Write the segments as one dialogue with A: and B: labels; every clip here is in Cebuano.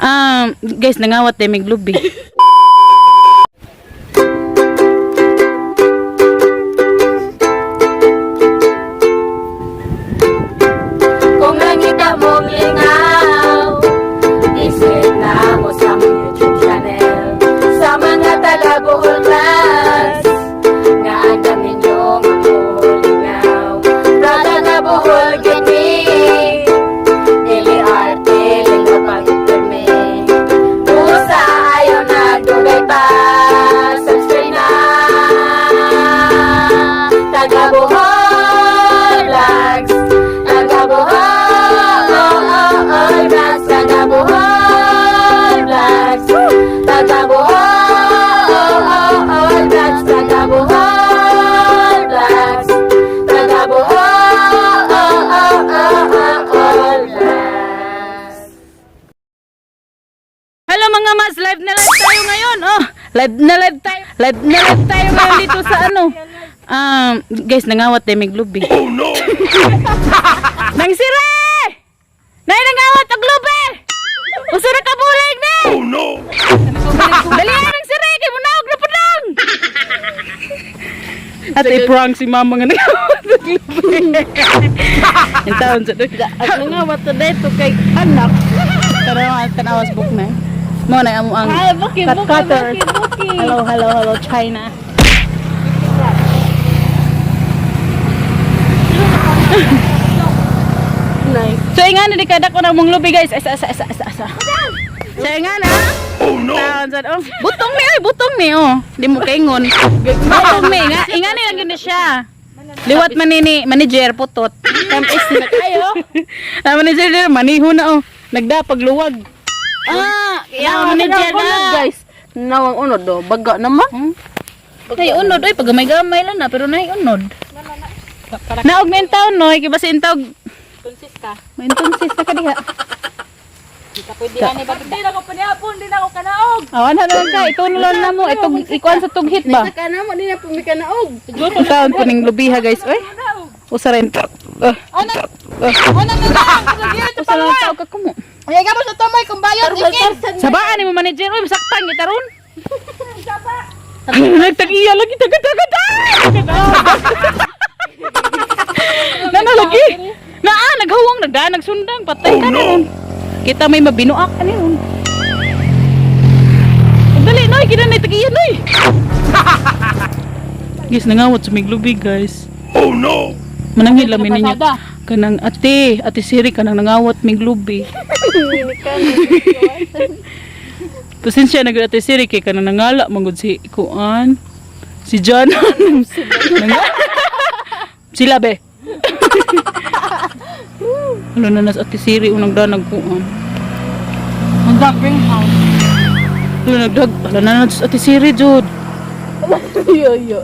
A: Guys, nangawat tayo may glubi.
B: Kung nangita mong lingaw, visit na mo sa among YouTube channel. Sa mga taga Bohol Vlogs, nga andam ninyo nga lingaw. Proud taga Bohol gyud mi, dili arte lingaw pag-permi. Usa ayaw nagdugay pa, subscribe na. Taga Bohol Vlogs, Taga Bohol Vlogs, Taga Bohol Vlogs, Taga Bohol Vlogs, Taga Bohol Vlogs, Taga Bohol Vlogs.
A: Hello mga mas, live na live tayo ngayon. Oh, live na live tayo. Live na live tayo ngayon dito sa ano. Guys, nangawat tayo may glubi. Oh no. Nang sire! Nay nangawat og glubi. Usa ra ka bulig ni. Oh no. Dali nang sire kay munaog na punang. At i-prank si mama nga nangawat og glubi. Ang taon sa
C: Ang nangawat na dito kay anak.
A: Tara, tanawas book na. Mo na amo ang
C: Ay, buki,
A: cut
C: buki,
A: cutters.
C: buki, buki.
A: Hello, hello, hello, China.
C: Nice.
A: So inga na di kada ko na mong lubi guys. Asa asa asa asa asa. So inga na. Oh no. Taon sad oh. Butong ni oy, butong ni oh. Di mo kaingon. Butong ni nga inga ni lang gyud ni siya. Liwat man ni ni manager putot.
C: Tamis na kayo.
A: Ah, manager dir maniho na oh. Nagda pagluwag. Ah, ya manager na.
C: Guys. Nawang unod do. Baga naman.
A: Nay unod oy pagamay-gamay lang na pero nay unod. Naog na yung taon noy, kay basta intawg.
B: Tunsis ka.
A: May tunsis na ka diha.
B: Pwede na ba? Di na ko panihapon, di na ko kanaog.
A: Awan na lang ka, ito na lang na mo, itong ikuan sa tughit ba?
C: Saka na mo, di na pumikanaog.
A: Ang taon po ning lubiha guys, oy. Usa rin. Ah,
B: Ano na lang?
A: usa lang tao ka kumo.
B: Ay, gamo sa tamay kung bayot ikin.
A: Sabaan ni mo manager, oy, masaktan kita ron. Nagtag-iya lagi taga-taga. Nana lagi. Naa naghawang nagda nagsundang patay ka na ron. Kita may mabinuak ani ron. Dali noy, kita na tag-iya noy. Guys, nangawat sa miglubi guys.
D: Oh no!
A: Mananghid lang ninyo. Kanang ate, ate Siri kanang nangawat miglubi. Pasensya na gud ate Siri kay kanang nangala manggod si kuan. Si John. Sila be. Ano na nas ate Siri unang danag kuan.
C: Ang bring house.
A: Ano nagdag ala na nas ate Siri jud.
C: Yo yo.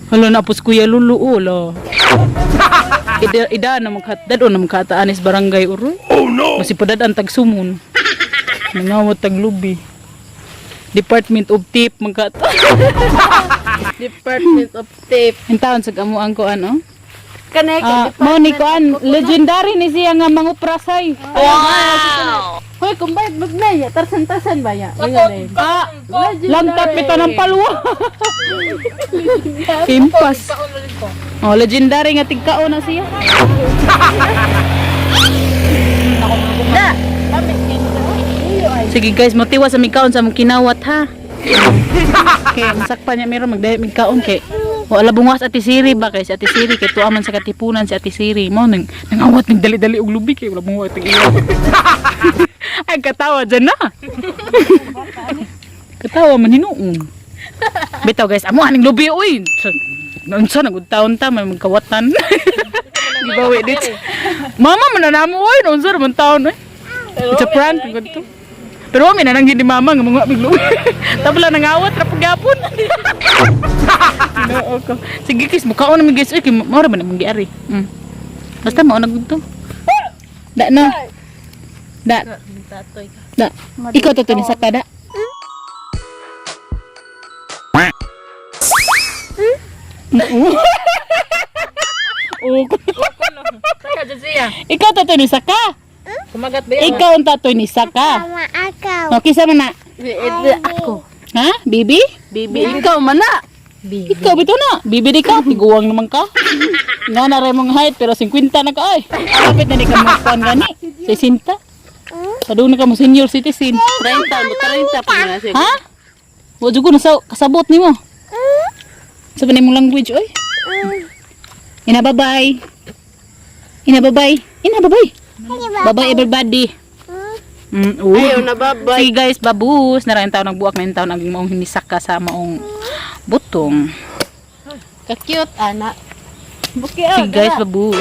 A: Hala na pos Kuya Lulu oh, la. Ida ida na magkat dad na magkataanis barangay uroy.
D: Oh no!
A: Masipadad ang tagsumon. Nangawat taglubi. Department of Tip magkat.
C: Department of Tape.
A: Intaon sa amuang ko ano?
C: Kanay
A: Ah, mo ni kuan legendary ni siya nga manguprasay.
C: Wow! Hoy, kung bayad magnaya, tarsan-tarsan ba ya?
A: Ah, langkat mita ng palwa. Impas. Oh, legendary nga tigkaon na siya. Sige guys, motiwa sa mikaon sa mong kinawat ha. Kay masakpan niya meron magdayot mig kaon kay wala bungas ati Siri ba kay si Ate Siri kay tuwa man sa katipunan si Ate Siri mo nang nangawat nig dali-dali og lubi kay wala bungas ati iyo. Ay katawa dyan na. Katawa man hinuon. Bitaw guys, amo aning lubi oy. Unsa na gud taon ta may magkawatan. Gibawi dit. Mama man na namo oy, unsa man taon oy. It's a prank gud to. Pero wa mi na nang ni mama nga mga biglo. Tabla nangawat ra pagyapon. Ginoo ko. Sige guys, mukaon na mi guys oy kay mao ra man among giari. Basta mao na gud to. Da no. Da. Da. Ikaw to ni saka da. Oo.
C: Saka dyan siya.
A: Ikaw to ni saka.
B: Kumagat ba yan?
A: Ikaw ang tatoy ni Saka.
C: Ako.
A: O, kisa man na.
C: Ako.
A: Ha? Bibi?
C: Bibi. Ikaw man na.
A: Ikaw bito na. Bibi di ka. Tiguang naman ka. Nga na rin mong height pero 50 na ka ay. Kapit na di ka makuan gani. 60. Padung na ka mo senior citizen.
C: 30 mo, 30 pa na siya.
A: Ha? Wa jud ko nasa kasabot nimo. Sa pa nimong language oy. Ina, bye-bye. Ina, bye-bye. Ina, bye-bye. Bye-bye, everybody. Oh.
C: Ayaw na, bye-bye.
A: Sige guys, babus. Narayan taon nagbuak na yung taon ang maong hinisaka sa maong butong.
C: Ka-cute, ana.
A: Sige guys, babus.